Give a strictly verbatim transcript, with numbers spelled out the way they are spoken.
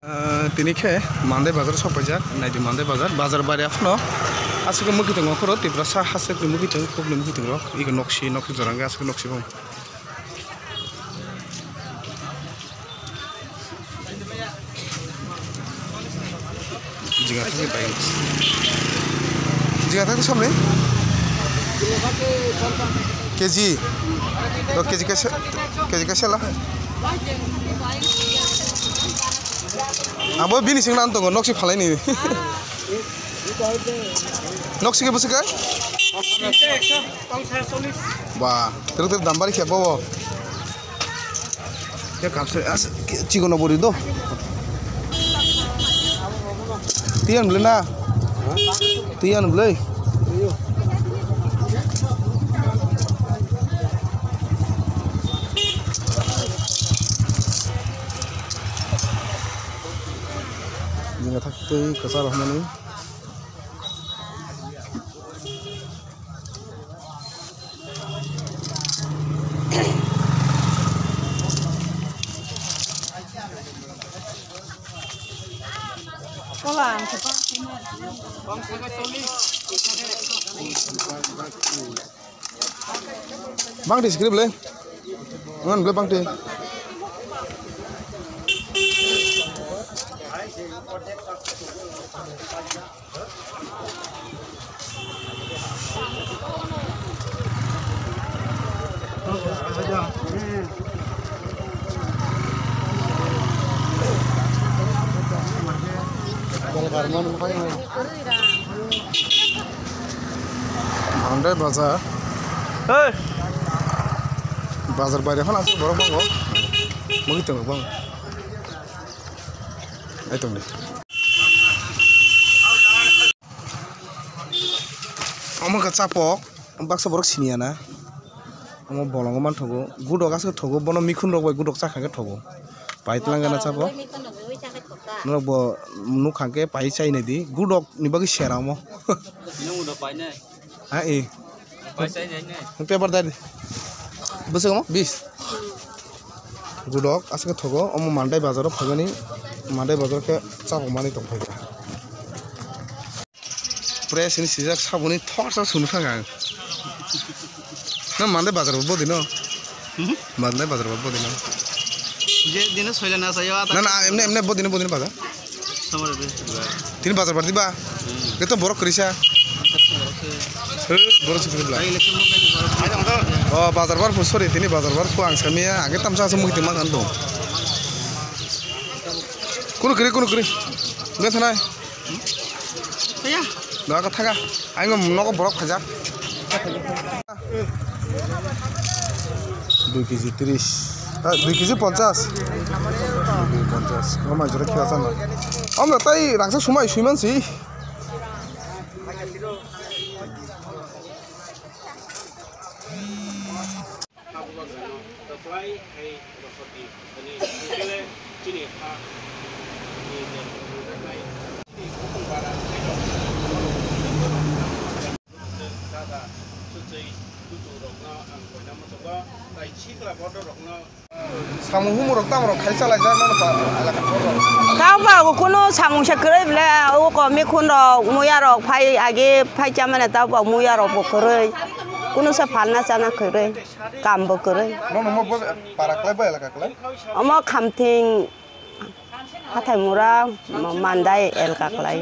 Ah, tini khe Mandai bazar sokpaijak, naidi Mandai bazar, bazar bari aphano aswk mukitwng okhoro Tiprasa hasteni mukitwng, khubni mukitwng rok, ego noksi, noksi jora hwnkhe aswk noksi bo. Jiga thangwi bai. Jiga thangwi samni? K G. Dok K G kaisa, K G kaisa la. Abo bini singna ang tongo, noksi phalaini. Noksi khe bwswk khe? Ba, twrwk twrwk dam bari khe bobo. Ya kapsa as chikon no bori do. Tiyan bwle na. Tiyan bwle. Jingga thak tei kwcharo hwnmani. Bangti script le. Ngan bele bangti. Mandai bazar. Hey. Bazar baire phano aswk borok bango. Mui tongo bang. Ai tongdi. Omo khe chapok, baksa borok siniya na. Omo bolongo manthogo, gudok aswk thogo, bono mikhun rok bai gudok chakha khe thogo. Pai twlang gana chapok. Norok bo nukha khe pai chai nai di, gudok ni bagwi sera omo. Ha, e. Paper dai di. Bwswk omo? Bis. Gudok aswk thogo, omo Mandai bazaro phaimani, Mandai bazar khe chapok mani tong phaikha. Press ni sijak saboni thorsa sunu thang ang. Na Mandai bazar bo dino. Hmm? Mandai bazar bo dino. Je dino soila na sayo ata. Na, na, emne, emne bo dino, bo dino bazar. Somare Brihaspatibar. Tini bazar bar diba? Hmm. Eto borok kwrwi sa. He, borok se kwrwi bla. Election mo kani borok. Oh, bazar bar phu, sorry, tini bazar bar phu ang samiya, age tamsa aswk mukti ma kan dong. Kunu kwrwi, kunu kwrwi. Nge thanai. Kaya? Doa ka thaga. Ang nogo borok khaja. Dui kg tris. Ah, dui kg ponchas. Dui kg ponchas. O mai jora khiya sana. Om na tai rangsa sumai suiman si. Samung humung rok tamo rok khai chalaijak nang ba elaka khoro. Tamo ba kunu samung se kwrwi ble, o ko mikhun rok, muya rok phai age phai chamane tamo ba muya rok bo kwrwi. Kunu se phalna chana kwrwi, kam bo kwrwi. Nono mo bo para kwlai ba elaka kwlai? Omo Khamthing Hathai Mura, Mandai elaka kwlai.